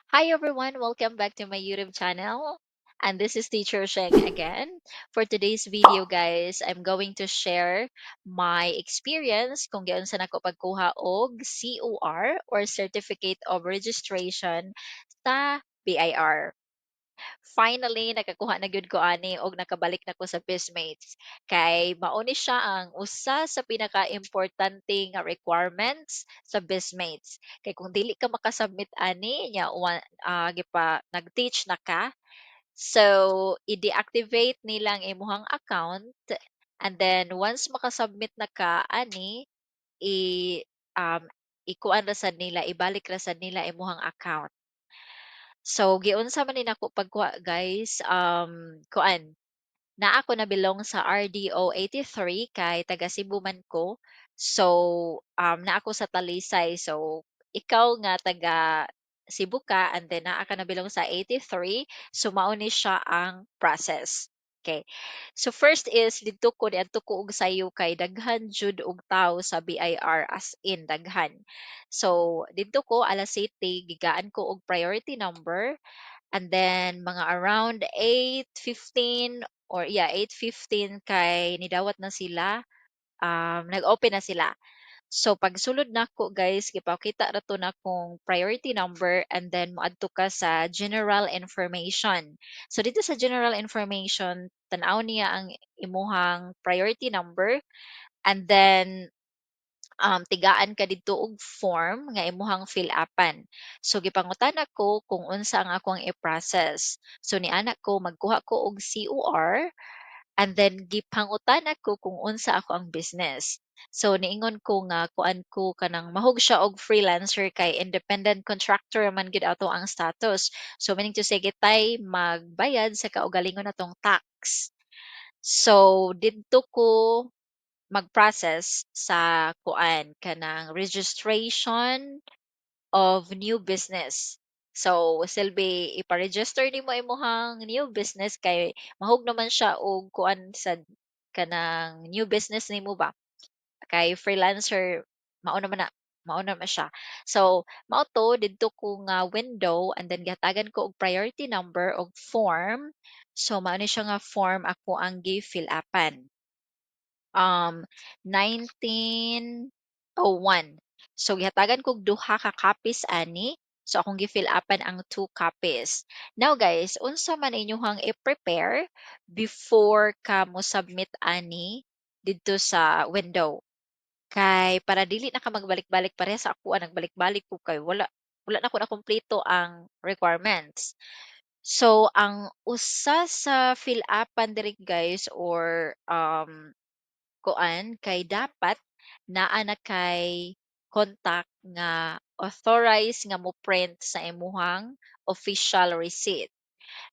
Hi everyone, welcome back to my YouTube channel. And this is Teacher Sheng again. For today's video, guys, I'm going to share my experience kung giunsa nako pagkuha og COR or Certificate of Registration sa BIR. Finally, nakakuha na gyud ko ani og nakabalik na ko sa Bizmates. Kay mao ni siya ang usa sa pinaka-importante nga requirements sa Bizmates. Kay kung dili ka makasubmit ani nya gipa nag-teach na ka, so i-deactivate nila ang imuhang account, and then once makasubmit na ka ani, i ikuan ra sad nila, ibalik ra sad nila imuhang account. So giunsa man ni nako pagkuha, guys, kuan, naa ko na-belong sa RDO 83 kay taga Cebu man ko. So naa ko sa Talisay. So ikaw nga taga Cebu ka and then naa ka na-belong sa 83, so mao ni siya ang process. Okay. So first is didto ko niadto ko og sayo kay daghan jud og tawo sa BIR, as in daghan. So didto ko alas 7, gigaan ko og priority number, and then mga around 8:15 or yeah, 8:15 kay nidawat na sila, nag-open na sila. So pagsulod nako, guys, gipakita ra to nakong priority number and then moadto ka sa general information. So dito sa general information, tan-aw niya ang imuhang priority number and then tigaan ka didto og form nga imuhang fill upan. So gipangutana ko kung unsa ang akong i-process. So niana ko magkuha ko og COR and then gipangutana ko kung unsa ako ang business. So niingon ko nga kuan ko, kanang mahug siya og freelancer kay independent contractor man gyud ato ang status. So meaning to say, kitay magbayad sa kaugalingon natong tax. So didto ko mag-process sa kuan, kanang registration of new business. So silbi ipa-register nimo imong new business kay mahug naman siya og kuan sad, kanang new business nimo ba, kay freelancer mao naman na, mao naman siya. So mao to, didto ko nga window and then gihatagan ko og priority number og form. So mao ni siya nga form ako ang gi-fill upan. 1901. So gihatagan kog duha ka copies ani. So akong gi-fill upan ang 2 copies. Now guys, unsa man inyohang i-prepare before ka mo submit ani didto sa window? Kay para dili na ka magbalik-balik, pareha sa akoa, nagbalik-balik ko kay wala nako nakumpleto ang requirements. So ang usa sa fill upan diri, guys, or kuan, kay dapat naa na kay contact nga authorized nga mo-print sa imuhang official receipt.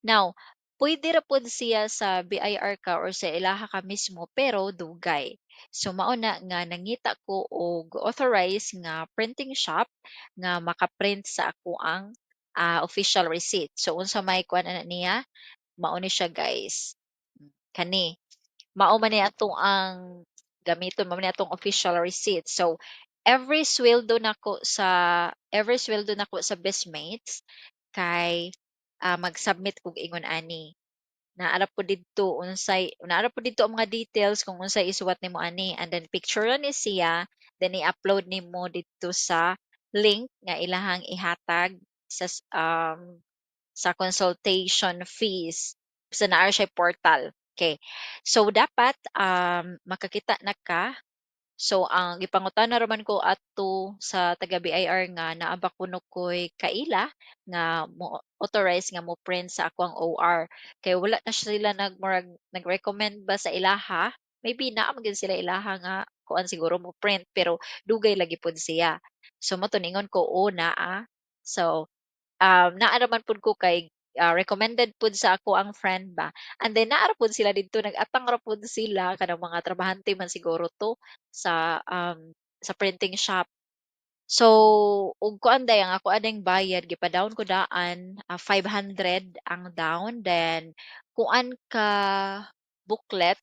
Now, pwede ra pod siya sa BIR ka or sa ilaha ka mismo, pero dugay. So mao na nga nangita ko og authorized nga printing shop nga maka-print sa akoang official receipt. So unsa may kuan ana niya? Mao ni siya, guys. Kani. Mao man ni atong ang gamiton, mao man ni atong official receipt. So every sweldo nako sa Bizmates kay mag-submit kog ingon ani. Naa ra pud didto unsay, naa ra pud didto ang mga details kung unsay isuwat nimo ani, and then picture ni siya, then i-upload nimo didto sa link nga ilahang ihatag sa consultation fees sa naa ra siya portal. Okay. So dapat makakita na ka. So ang gipangutana ra man ko ato sa taga BIR nga naa ba kuno ko'y kaila nga mo authorize nga mo print sa akoang OR, kay wala na sila nag murag nag-recommend ba sa ilaha. Maybe naa man gyud sila ilaha nga kuan siguro, mo print, pero dugay lagi pud siya. So mao to niingon ko, "Oo, naa." So naa raman pud ko kay recommended pud sa ako ang friend ba. And then naa ra pud sila didto, nag-atang ra pud sila, kanang mga trabahante man siguro to sa printing shop. So ug kuan day, ang ako aning bayad, gipa-down ko daan, 500 ang down, then kuan ka booklet,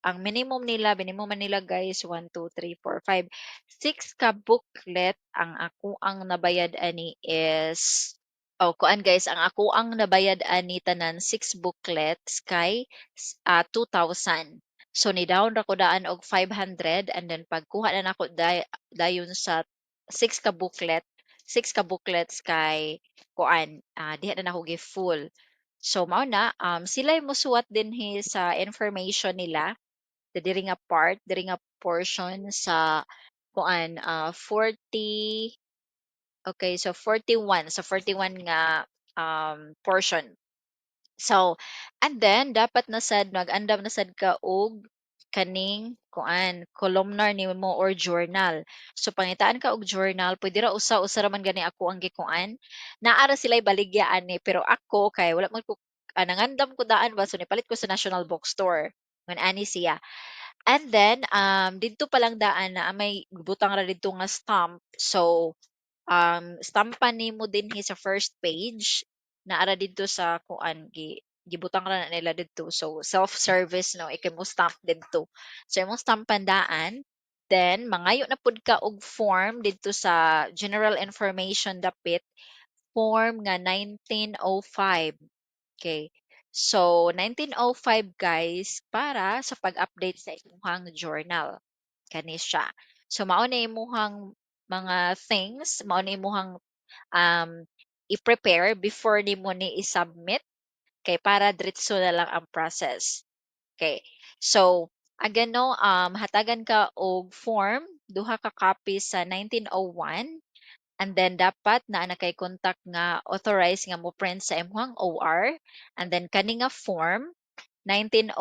ang minimum nila, minimum man nila, guys, 1, 2, 3, 4, 5, 6 ka booklet. Ang akoang nabayad ani is Oh, kuan guys, ang ako ang nabayad ani tanan 6 booklets kay 2,000. So ni-down ra ko daan og 500 and then pagkuha na nako dayon sa 6 ka booklet, 6 ka booklets kay kuan, diha na nako gi-full. So mao na, sila'y mosuwat dinhi sa information nila, diri nga part, diri nga portion sa kuan, 40. Okay, so 41, sa 41 nga portion. So, and then dapat na sad mag-andam na sad ka og kaning kuan, columnar nimo or journal. So pangitaan ka og journal, pwede ra usa, usa ra man gani ako ang gikuan. Naa ra sila'y baligya ani, pero ako kay wala man ko, nangandam ko daan ba, so nipalit ko sa National Bookstore. Ngan ani siya. And then didto pa lang daan naa may butang ra didto nga stamp. So stampan nimo dinhi sa first page, naa ra didto sa kuan, gibutang ra na nila didto. So self-service, no, ikay mo stamp didto. So imong stampan daan, then mangayo na pud ka og form didto sa general information dapit, form nga 1905. Okay. So 1905, guys, para sa pag-update sa imong journal. Kani siya. So mao na imong mga things, mao na imong i-prepare before nimo ni i-submit kay para diretso na lang ang process. Okay. So again, no, hatagan ka og form, duha ka copy sa 1901, and then dapat naa na kay contact nga authorized nga mo print sa imong OR, and then kani nga form 1905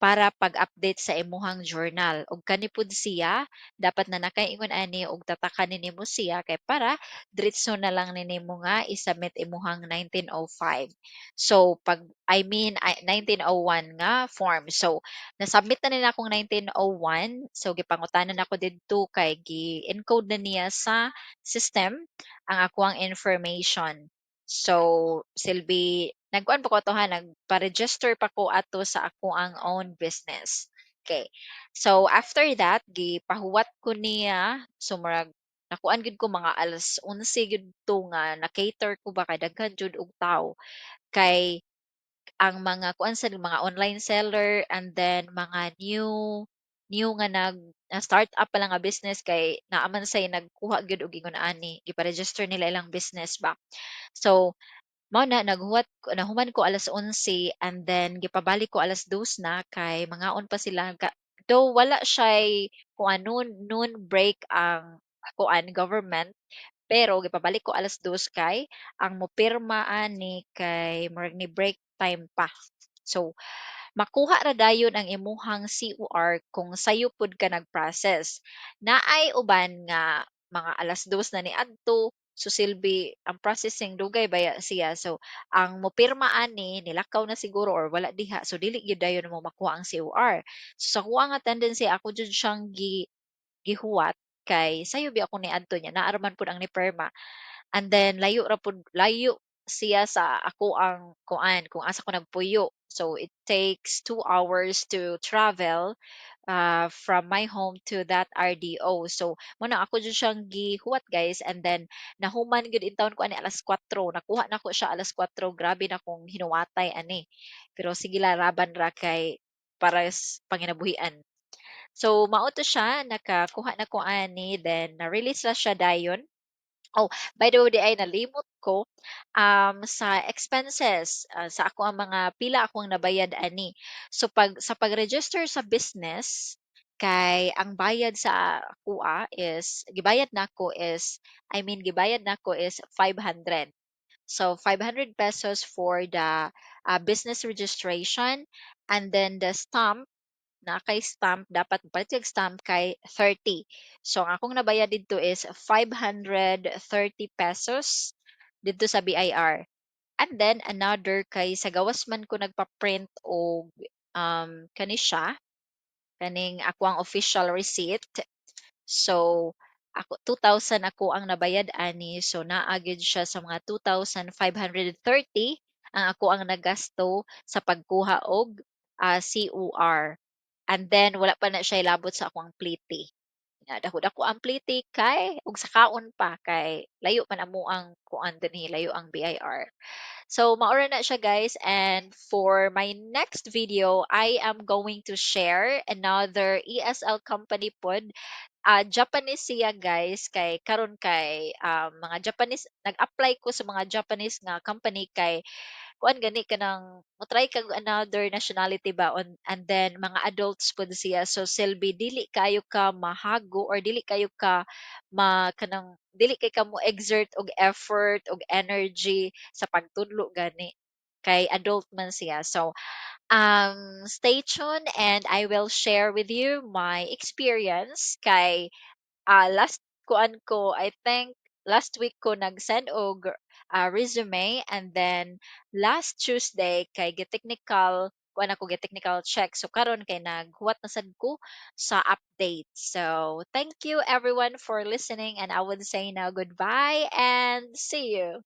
para pag-update sa imuhang journal. Ug kani pud siya dapat na nakaingon ani og tatakan ni nimo siya kay para diretso na lang ni nimo nga i-submit imuhang 1905. So pag, I mean, 1901 nga form. So na-submit na nila akong 1901. So gipangutanan nako didto kay gi-encode na niya sa system ang akoang information. So silbi nagkuan pa ko ato ha, nagpa-register pa ko ato sa akoang own business. Okay. So after that, gipahuwat ko niya. So murag nakuan gyud ko mga alas 11 gyud to nga na-cater ko ba kay daghan jud og tawo. Kay ang mga kuan sa mga online seller and then mga new new nga nag start up pa lang nga business kay naa man say nagkuha gyud og ingon ani, gipa-register nila ilang business ba. So mao na naghuwat, nahuman ko alas 11 and then gipabalik ko alas 2 na kay mangaon pa sila ka, though wala siya'y kuan, noon noon break ang kuan government, pero gipabalik ko alas 2 kay ang mopirma ani kay murag ni break time pa. So makuha ra dayon ang imuhang COR kung sayo pud ka nag-process. Naay uban nga mga alas 2 na niadto, so silbi ang processing dugay baya siya. So ang mopirma ani nilakaw na siguro or wala diha, so dili gyud dayon mo makuha ang COR. So sa kuha nga tendency, ako jud siyang gihuwat kay sayo biya ako niadto niya, naa ra man pud ang nipirma. And then layo ra pud, layo siya sa ako ang kuan kung asa ko nagpuyo. So it takes 2 hours to travel from my home to that RDO. So mao na ako jud siyang gihuwat, guys, and then nahuman gyud intawon ko ani alas 4, nakuha nako siya alas 4. Grabe na kong hinuwatay ani. Pero sige la, laban ra kay para panginabuhian. So mao to siya, nakakuha na ko ani, then na-release na siya dayon. Oh, by the way, diay nalimot ko, sa expenses, sa ako ang mga pila akong nabayad ani. So pag sa pag-register sa business kay ang bayad sa akoa is gibayad nako is, I mean, gibayad nako is 500. So ₱500 for the business registration, and then the stamp, naa kay stamp, dapat mopalit kag stamp kay 30. So ang akong nabayad didto is ₱530 didto sa BIR. And then another kay sa gawas man ko nagpa-print og kani siya, kaning akoang official receipt. So ako 2,000 ako ang nabayad ani, so naa gyud siya sa mga 2,530 ang ako ang nagasto sa pagkuha og COR. And then wala pa na siya ilabot sa akong plite. Nga dako-dako ang plite kay ug sa kaon pa kay layo man amoang kuan dinhi, layo ang BIR. So mao ra na siya, guys, and for my next video, I am going to share another ESL company pod. Japanese siya, guys, kay karon kay mga Japanese, nag-apply ko sa mga Japanese nga company kay kuan gani, kanang mo-try kag another nationality ba on, and then mga adults pud siya, so silbi dili kaayo ka mahago or dili kaayo ka ma kanang dili kay ka mo exert og effort og energy sa pagtudlo gani kay adult man siya. So stay tuned and I will share with you my experience kay last kuan ko, I think last week ko nag-send og resume, and then last Tuesday kay gi-technical kuan ako, gi-technical check. So karon kay naghuwat na sad ko sa update. So thank you everyone for listening, and I would say now goodbye and see you.